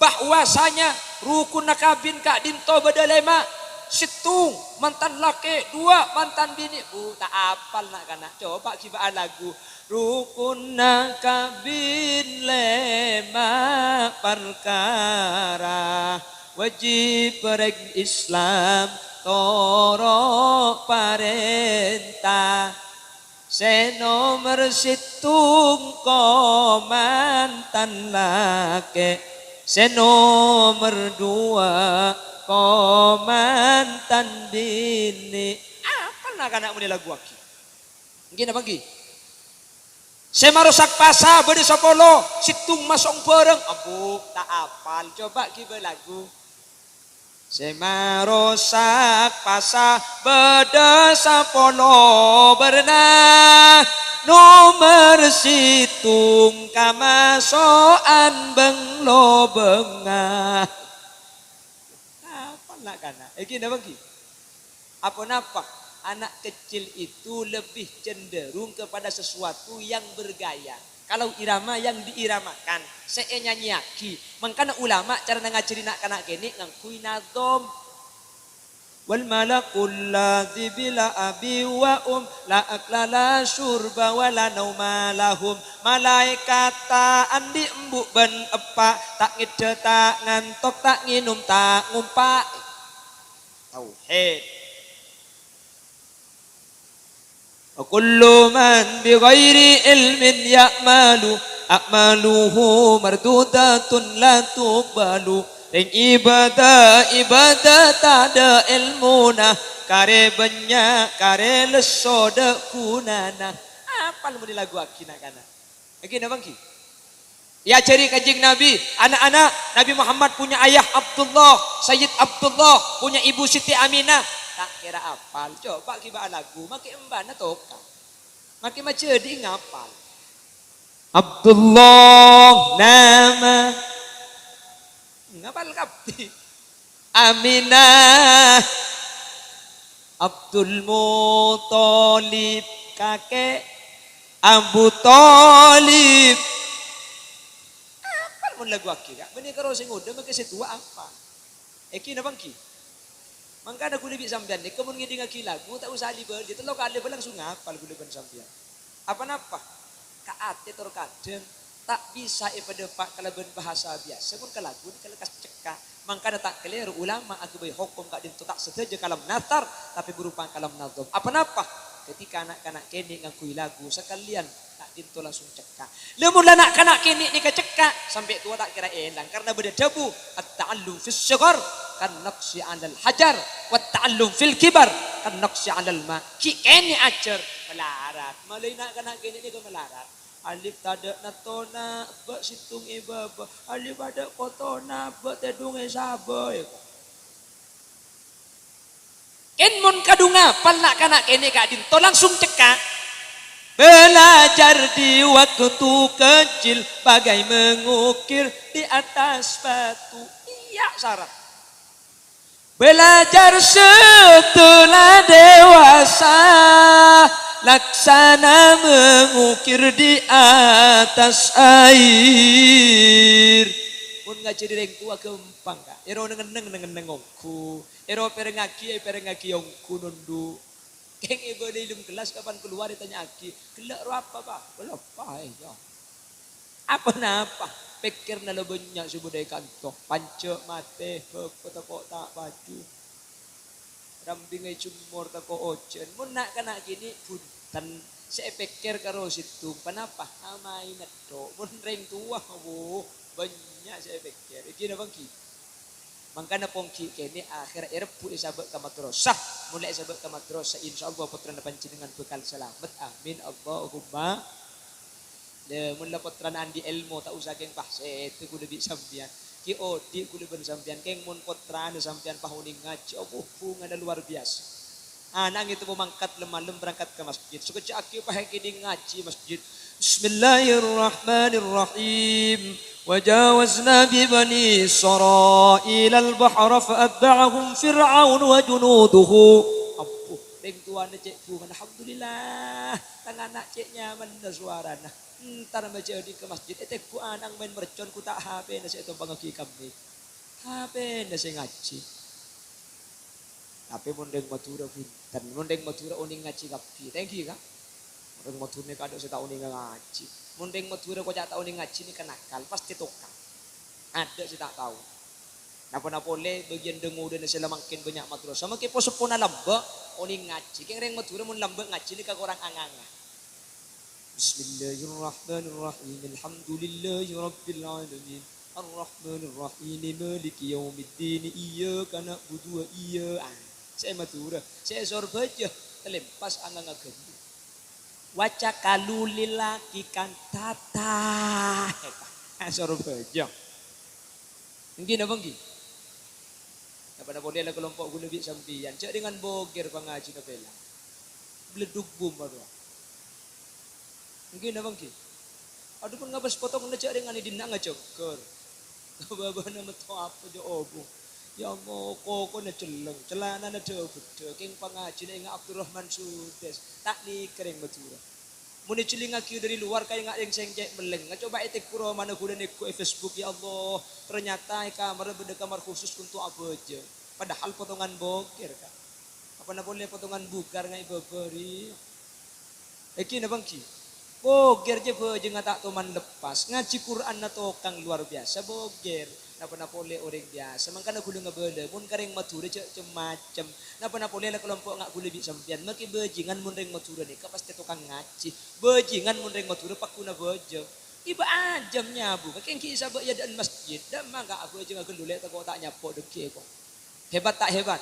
bahwasanya rukunna kabin ka'dinto bâdâ lèma', sèttong mantan lakè', duwâ' mantan binè'." Bu, ta' apal na'-kana'. Coba ghibâ alagu. Rukunna kabin lèma' parkara, wajib rèng Islam toro' parènta. Sè nomer sèttong komantan lakè', sè nomer duwâ' komantan binè'. Apal na'-kana' mon èlaguwaghi? Ènggi napa ènggi? Sè marosak pasa bâdâ sapolo, sèttong masong bârâng. Abu, ta' apal. Coba ghibâ lagu. Sè marosak pasa bâdâ sapolo bârânna. Nomer sèttong kamaso'an bâng-lobângnga. Apa na'-kana'? Èghi napa ghi? Apa-napa? Anak kecil itu lebih cenderung kepada sesuatu yang bergaya. Kalau irama yang diiramakan, sè ènyanyiyaghi. Mangkana ulama carana ngajhâri na'-kana' kènè' ngangghuy nadhom. Wal malakul ladzi bila abi wa um, la akla la syurba wa la nauma lahum. Malaèkat ta' andi' embu' bân eppa', ta' ngeddhâ, ta' ngantok, ta' ngènom, ta' ngompa'. Tauhid. Wa kullu man bi ghairi ilmin ya'malu, a'maluhu mardudatun la tuqbalu. Rèng ibâdâ, ibâdâ tadâ' èlmona, karè bânnya', karè lesso dâ' ghunana. Apal mon èlaguwaghi na'-kana'? Èghi napa èghi? Èajhâri Kanjeng Nabi, ana'-ana', Nabi Muhammad punya ayah Abdullah, Sayyid Abdullah, punya ibu Siti Aminah. Ta' kèra apal, coba ghibâ alagu, makè embana tokang. Makè majhâdhi'i ngapal. Abdullah nama. Ngapal kabbhi. Aminah. Abdul Muthalib, kakè. Abu Thalib. Apal mon laguwaghi, Ka'? Bânnè karo sè ngodâ, makè sè duwâ' apal. Èghi napa èghi? Mangkana ghulâ bi' sampèyan nèka mon ngèdingngaghi lagu, ta' osa li-bâli, tello kalè bâ langsung ngapal ghulâ bân sampèyan. Apa-napa? Ka atè tor kadhâng ta' bisa èpadâpa' kalabân bhâsa biyasa, mon ka lagu nèka lekkas cekka'. Mangkana ta' kalèro ulama aghâbây hokom ka'dinto ta' sadhâjâ kalam natsar, tapè berupa kalam nadhom. Apa-napa? Ketika na'-kana' kènè' ngangghuy lagu, sakalèyan ka'dinto langsung cekka'. Lha, mon la na'-kana' kènè' nèka cekka', sampè' towa ta' kèra èlang, karna bâdâ dhâbu, "At-ta'allum fis shighar kan naqshi 'alal hajar, wat ta'allum fil kibar kan naqshi 'alal ma'." Ghi' kènè' ajhâr, malarat. Malaè na'-kana' kènè' nèka malarat. Alif tadâ' nattona, bâ' sèttong è bâbâ. Alif adâ' kotona, bâ' tèdung è sabâ. Kèng mon kadhung apal na'-kana' kènè' ka'dinto langsung cekka'. Belajar di waktu kecil bagai mengukir di atas batu. Iyâ, sara. Belajar setelah dewasa, laksana mengukir di atas air. Mon ngajhâri rèng towa ghâmpang, Ka'. Èro neng-enneng, neng-enneng ongghu. Èro pèrengngaghi, èpèrengngaghi ongghu nondhu'. Kèng èbâlâi è dâlem kellas, kapan kalowar ètanya'aghi, "Ghellâ' rowa apa, Pa'?" "Ghellâ' apa, iyâ." Apa-napa? Pèkkèrra la bânnya' sè bâdâ è kanto. Panca' matè, bhâko tako' ta' paju. Rambhing èjemmor tako' ojhân. Mon na'-kana' kènè', bhunten. Sè èpèkkèr karo sèttong. Ponapa? Amaèna tho'. Mon rèng towa, wo, bânnya' sè èpèkkèr. Èghi napa èghi? Mangkana pongghi' kènè' akhèr èrebbhu' èsabâ' ka madrasah. Mon la èsabâ' ka madrasah, insyaallah pottrana panjhennengngan bhâkal salamet. Amin, Allahumma. Lha, mon la pottrana andi' èlmo, ta' osa kèng pas sèdhâ ghulâ bi' sampèyan. Ghi' odi' ghulâ bân sampèyan, kèng mon pottrana sampèyan pas onèng ngajhi, Allah, bhungana lowar biyasa. Ana' ngètemmo mangkat lem-malem berangkat ka masjid. Sakejjhâ' aghi' pas èkèdhing ngajhi masjid. Bismillahirrahmanirrahim. Wa jawazna bi bani Israilal bahra fa atba'ahum Fir'aun wa junuduhu. Abbhu, rèng towana cè' bhungana, alhamdulillah, tang ana' cè' nyamanna sowarana. Entar majâdhi ka masjid, ètegghu' ana' maèn mercon, ghu ta' H P-na sè ètompangaghi kabbhi. H P-na sè ngajhi. Tapè mon rèng Madhurâ bhunten, mon rèng Madhurâ onèng ngajhi kabbhi, ta' ènggi, Ka'? Mon rèng Madhurâ nèka adâ' sè ta' onènga ngajhi. Mon rèng Madhurâ koca' ta' onèng ngajhi nèka nakal, pastè tokang. Adâ' sè ta' tao. Napa-napa polè bâgiyân dhâng-ngodâna sè la mangkèn bânnya' madrasah, mangkè po-seppona lambâ' onèng ngajhi. Kèng rèng Madhurâ mon lambâ' ngajhi nèka korang anganga. Bismillahirrahmanirrahim. Alhamdulillahirabbil alamin. Arrahmanirrahim. Maliki yaumiddin. Iyyaka na'budu wa iyya-, ah, sè Madhurâ, sè Sorbhâjâ, kalèmpas anganga ghândhu. Waca kalulilaki kantata. Ah, Sorbhâjâ. Ènggi napa ènggi? Napa-napa polè la kalompo' ghulâ bi' sampèyan. Jhâ' dengan bogèr pangajhina pèlang. Bleduk bum padâ. Èngghi napa èngghi? Adhu pon ngabâs potonganna jhâ' rèng anè dinna' ngajhâghâr. Bâbâna metto apa jhâ' obung. Ya Allah, kokona celleng, calanana dhâ-bâddhâ, kèng pangajhina ènga' Abdurrahman Sudes, ta' nèka rèng Madhurâ. Mon èjhellingngaghi dhâri lowar, kaènga' rèng sè cè' mellèng. Coba ètegghu romana ghulâ neggu' è Facebook, ya Allah, ternyata è kamarra bâdâ kamar khusus untuk abhâjâng. Padahal potongan bokèr, Ka'. Apana polè potongan bugar nga' è bâbâ rèya. Èngghi napa èngghi? Bogèr jhâ' bhâjângnga ta' toman leppas. Ngajhi Qur'anna tokang luar biasa bogèr. Napa-napa polè orèng biasa. Mangkana ghulâ ngabâlâ, mon ka rèng Madhurâ jhâ' cem-macem. Napa-napa polè la kalompo' nga' ghulâ bi' sampèyan. Makè bhâjingan mon rèng Madhurâ nèka pastè tokang ngajhi. Bhâjingan mon rèng Madhurâ pagghuna bhâjâng. Ibâ ajâm nyabu, kakè èngghi sabâ' è adâ'ân masjid. Dâmma ka' abhâjângnga ghâllu lè' tako' ta' nyapo' dhâggi' è ko. Hebat ta' hebat?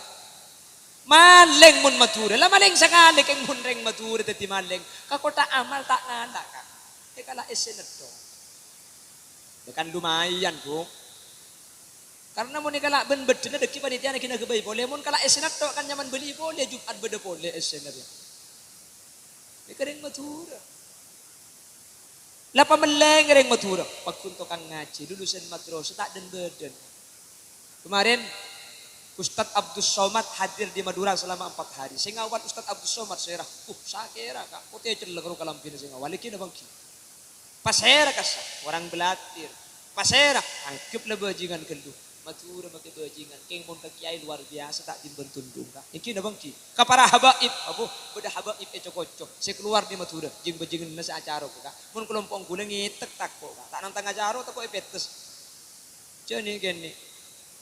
Malèng mon Madhurâ. La malèng sakalè kèng mon rèng Madhurâ dhâddhi malèng. Ka kottha amal ta' ngala', Ka'. Èkala' essèna tok. Ya kan lumayan, Bu. Karena mon èkala' bân bâddhâna dhâggi' panitia naghi-naghi bhâi polè. Mon kala' essèna tok kan nyaman bâli polè, Jumat bâdâ polè essèna rèya. Nèka rèng Madhurâ. La pamellèng rèng Madhurâ, pagghun tokang ngajhi, lulusan madrasah ta' dhân-bâdhân. Kemarin, Ustadz Abdus Somad hadir di Madura selama empat hari. Sè ngawal Ustadz Abdus Somad, sèra, uh, sakèra, Ka', potè celleng ro kalambhina sè ngawal. Èngghi napa èngghi? Pasèra kassa', orang Belatir. Pasèra, anggep la bhâjingan ghâllu. Madhurâ makè bhâjingan, kèng mon ka kèyaè luar biasa, ta' timbân tondhung, Ka'. Èngghi napa èngghi? Ka para habaib, abbhu, bâdâ habaib è co-koco sè kalowar dâri Madhurâ, jing-bâjinganna sè acarok, Ka'. Mon kalompo' ghulâ ngètek tako', Ka'. Ta' nantang acarok, tako' èpètes. Jhâ' nè'-kènè'.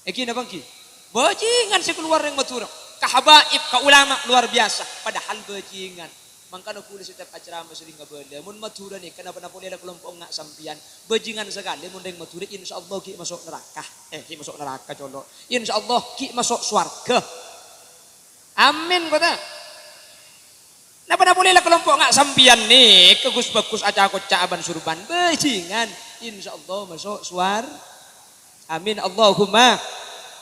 Èngghi napa èngghi? Bhâjingan sè kalowar rèng Madhurâ. Ka habaib, ka ulama, luar biasa. Padahal bhâjingan. Mangkana ghulâ setiap acara ma' serrèng ngabâlâ. Mon Madhurâ nèka napa-napa polè la kalompo' nga' sampèyan. Bhâjingan sakalè mon rèng Madhurâ, insyaallah ghi' maso' naraka. Eh, ghi' maso' naraka, colo'. Insyaallah ghi' maso' sowarghâ. Amin, kota. Napa-napa polè la kalompo' nga' sampèyan nèka ghus-bhâghus aca-koca' abân surban. Bhâjingan. Insyaallah maso' sowar-, Amin, Allahumma.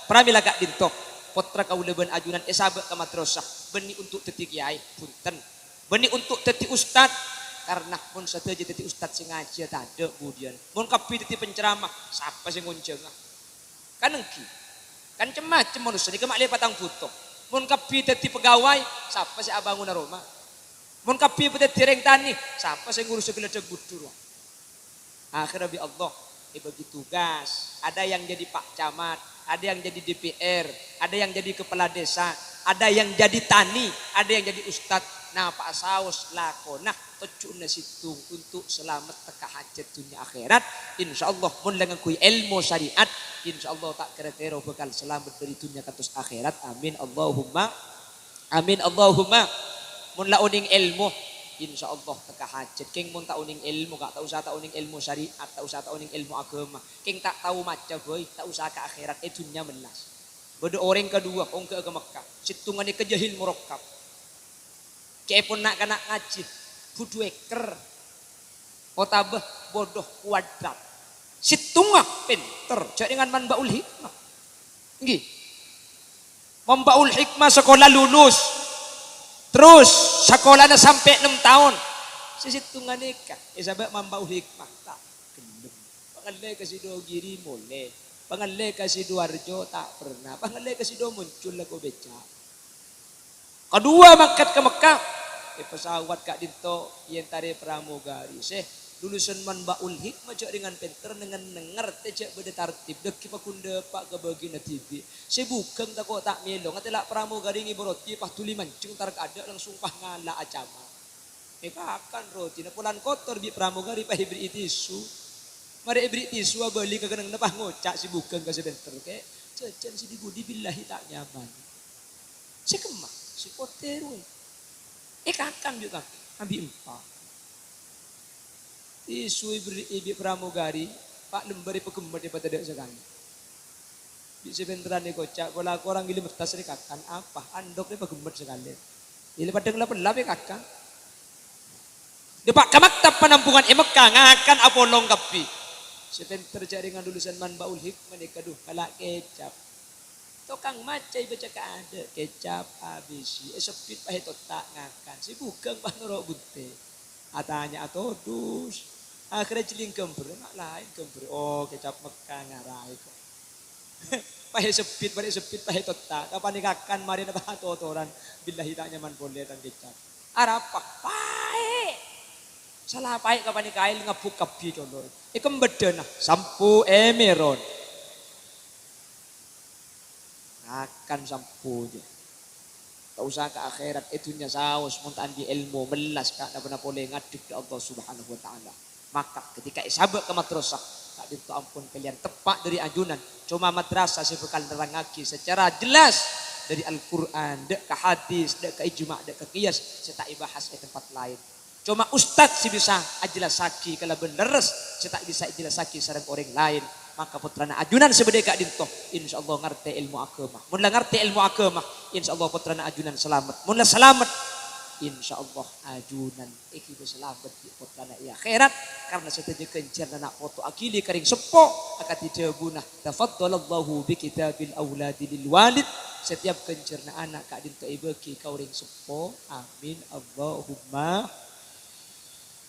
Pramila ka'dinto, pottra kaulâ bân ajunan èsabâ' ka madrasah, bânnè untuk dhâddhi kèyaè, bhunten. Bânnè untuk dhâddhi ustad, karna mon sadhâjâ dhâddhi ustad sè ngajhiyâ tadâ' budiyân. Mon kabbhi dhâddhi penceramah, sapa sè ngonjhânga? Kan èngghi. Kan cem-macem manossa nèka ma' lèpatang bhuto. Mon kabbhi dhâddhi pegawai, sapa sè abângona roma? Mon kabbhi dhâddhi rèng tanè, sapa sè ngurusa ghâlâdhâk budhur? Akhirnya bi' Allah èbâgi tugas. Ada yang jadi Pak Camat, ada yang jadi D P R, ada yang jadi kepala desa, ada yang jadi tani, ada yang jadi ustad. Napa'a saos lakona, tojjhuna sèttong untuk salamet tekka hajat dunnya akhèrat. Insyaallah, mon la ngangghuy èlmo syariat, insyaallah ta' kèra-kèra bhâkal salamet dâri dunnya kantos akhèrat. Amin, Allahumma. Amin, Allahumma. Mon la onèng èlmo, insyaallah tekka hajat. Kèng mon ta' onèng èlmo, Ka', ta' osa ta' onèng èlmo syariat, ta' osa ta' onèng èlmo aghâma. Kèng ta' tao maca bhâi, ta' osa ka akhèrat, è dunnya mellas. Bâdâ orèng kaduwâ, ongghâ'â ka Mekkah. Sèttongnga nèka jahil murakkab. Ca'èpon na'-kana' ngajhi, budhu èkèr. Otabâ bodoh kuadrat. Sèttongnga pènter, jhâ' rèngan Manbaul Hikmah. Èngghi. Manbaul Hikmah sakola lulus. Terros sakolana sampè' nem taon. Sè sèttongnga nèka èsabâ' Manbaul Hikmah. Ta' ghellem. Pangallè ka Sidogiri molè. Pangallè ka Sidoarjo ta' perna. Pangallè ka Sidomuncul la kobèca. Kaduwâ mangkat ka Mekkah, è pesawat ka'dinto èentarè pramugari. Sè, lulusan Manbaul Hikmah jhâ' rèngan pènter nèng-nèngèr tè jhâ' bâdâ tartib, dhâggi' paggun dâpa' ka bâgiyânna dhibi'. Sè bhughâng tako' ta' mèlo, ngatèla' pramugari ngèbâ roti pas dhuli manjheng tar kaadâ' langsung pas ngala' acamat. Èkakan rotina, polana kotor bi' pramugari pas èbherri'i tisu. Marè èbherri' tisu abâli ka kennengnganna pas ngoca' sè bhughâng ka sè pènter, "Kè, jhâjhân sè dhi-budhi billahi ta' nyaman." Sè kemma, sè potè rowa. Èkakan jhughân, ambi' empa'. Tisu èbherri'i bi' pramugari, pa' lembâr èpaghemmet èpadâ' sakalè. Bi' sè pènterran èkoca', "Pola korang ghellem mettas rè kakan, apa? Andok rè paghemmet sakalè." Ghellem padâ ngelap-ellap èkakan. Dâpa' ka maktab panampungan è Mekkah, ngakan apolong kabbhi. Sè pènter jhâ' rèngan lulusan Manbaul Hikmah nèka, dhu, kala' kecap. Tokang maca èbâca kaadâ', kecap, A B C, èsebbit pas ètotta' ngakan. Sè bhughâng pas noro' bunte'. Atanya'a todus. Akhirnya jeling gambar, ma' laèn gambar. Oh, kecap Mekka ngarai kok. Paè sebbit, bârâ' sebbit, paè totta'. Kapan kakan marèna patotoran. Billahi ta' nyaman polè tang kecap. Arapa? Paè. Sala paè kapan kaèl ngabbhu kabbhi colo'. Èkembhâdhâna, sampo èmèron. Ngakan sampo jâ. Ta' osa ka akhèrat, è dhunnya saos, mon ta' andi' èlmo, mellas, ka' napa-napa polè ngadhep ka Allah Subhanahu wa Ta'ala. Maka ketika èsabâ' ka madrasah, ka'dinto ampon pèlèyan teppa' dhâri ajunan. Coma madrasah sè bhâkal nerrangngaghi secara jelas dhâri Al-Qur'an, dâ' ka hadis, dâ' ka ijma', dâ' ka qiyas, sè ta' èbahas è tempat laèn. Coma ustad sè bisa ajellassaghi kalabân lerres, sè ta' bisa èjellassaghi sareng orèng laèn. Maka pottrana ajunan sè bâdâ è ka'dinto, insyaallah ngartè èlmo aghâma. Mon la ngartè èlmo aghâma, insyaallah pottrana ajunan salamet. Mon la salamet, insyaallah ajunan èghibâ salamet bi' pottrana è akhèrat. Karna sadhâjâ ghânjhârânna na' poto aghili ka rèng seppo, akadhi dhâbuna, "Tafaddalallahu bi kitabil auladi lil walid." Setiap ghânjhârânna ana' ka'dinto èbâghi ka orèng seppo. Amin. Allahumma.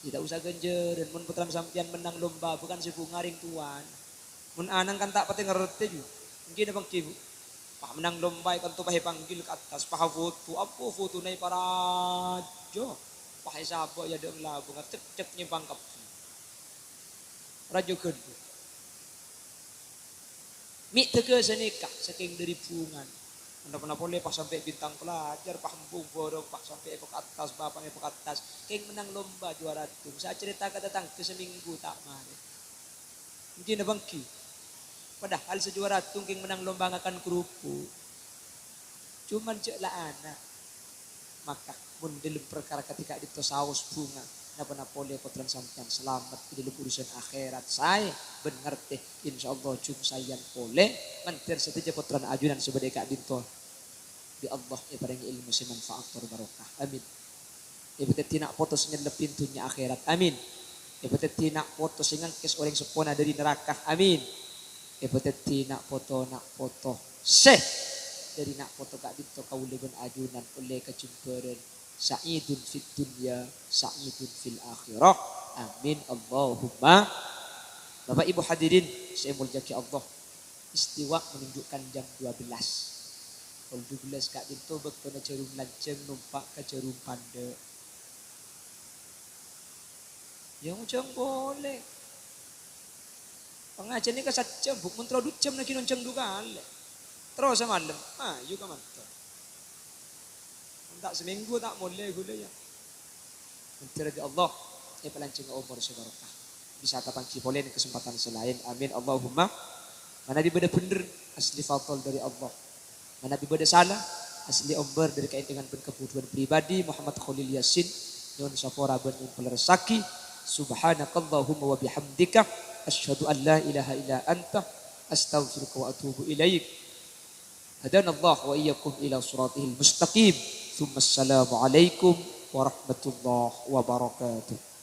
Ya, ta' osa ghânjhârân. Mon pottrana sampèyan mennang lomba, bhâkal sè bhunga rèng towana. Mon ana'na kan ta' patè ngartè, ju. Èngghi napa èngghi, Bu? Pas mennang lomba, èkanto pas èpanggil ka attas, pas foto. Apa fotona èparajâ? Pas èsabâ' è adâ'na labâng, cek-cek nyèmpang kabbhi. Rajâ ghâllu. Mè' dhâghâ sanèka, sakèng dhâri bhungana. Napa-napa polè pas sampè' bintang pelajar, pas embung borong, pas sampè' èpok attas, bapa'na èpok attas. Kèng mennang lomba juara dung. Sacarèta ka tatangghâ samènggu ta' marè. Èngghi napa èngghi? Padahal sè juara dung kèng mennang lomba ngakan kerupuk. Coma jâ' la ana'. Maka, mon dhâlem parkara kadhi ka'dinto saos bhunga, napa-napa polè pottrana sampèyan salamet è dhâlem urusan akhèrat, saè bân ngartè, insyaallah jhung saèyan polè, mandhâr sadhâjâ pottrana ajunan sè bâdâ è ka'dinto. Bi' Allah èparèngè èlmo sè manfaat tor barokah. Amin. Èpadhâddhi na' poto sè nyellebbhi dhunnya akhèrat. Amin. Èpadhâddhi na' poto sè ngangkès orèng seppona dhâri naraka. Amin. Èpadhâddhi na' poto, na' poto sè dhâri na' poto ka'dinto kaulâ bân ajunan ollè kajembhârân sa'idun fid dunya, sa'idun fil akhirah. Amin. Allahumma. Bapak Ibu hadirin sè èmoljâ'aghi Allah, istiwa menunjukkan jam dua belas. Pokol dua belas ka'dinto bâktona jhârum lanjhâng nompa' ka jhârum pandâ'. Ya, ngojhâng polè. Pangajhiyân nèka sajjhâm, Bu', mon terro du jhâm laghi nonjhâng du kalè. Terro samalem, ayu ka mantor. Mon ta' samènggu ta' molè ghulâ, ya. Mandhâr bi' Allah èpalanjhângnga omor sè barokah. Bisa tapangghi polè neng kasempadhân sè laèn. Amin. Allahumma. Manabi bâdâ bhendher, asli fadl dhâri Allah. Manabi bâdâ sala, asli ombâr dhâri kaèntengan bân kabhudhuwân pribadi Muhammad Khalil Yasin, nyo'on sapora bân nyo'on palerressaghi. Subhanakallahumma wa bihamdika, asyhadu an la ilaha illa anta, astaghfiruka wa atubu ilaik. Hadanallah wa iyyakum ila siratihil mustaqim. Tsumma assalamu alaikum warahmatullahi wabarakatuh.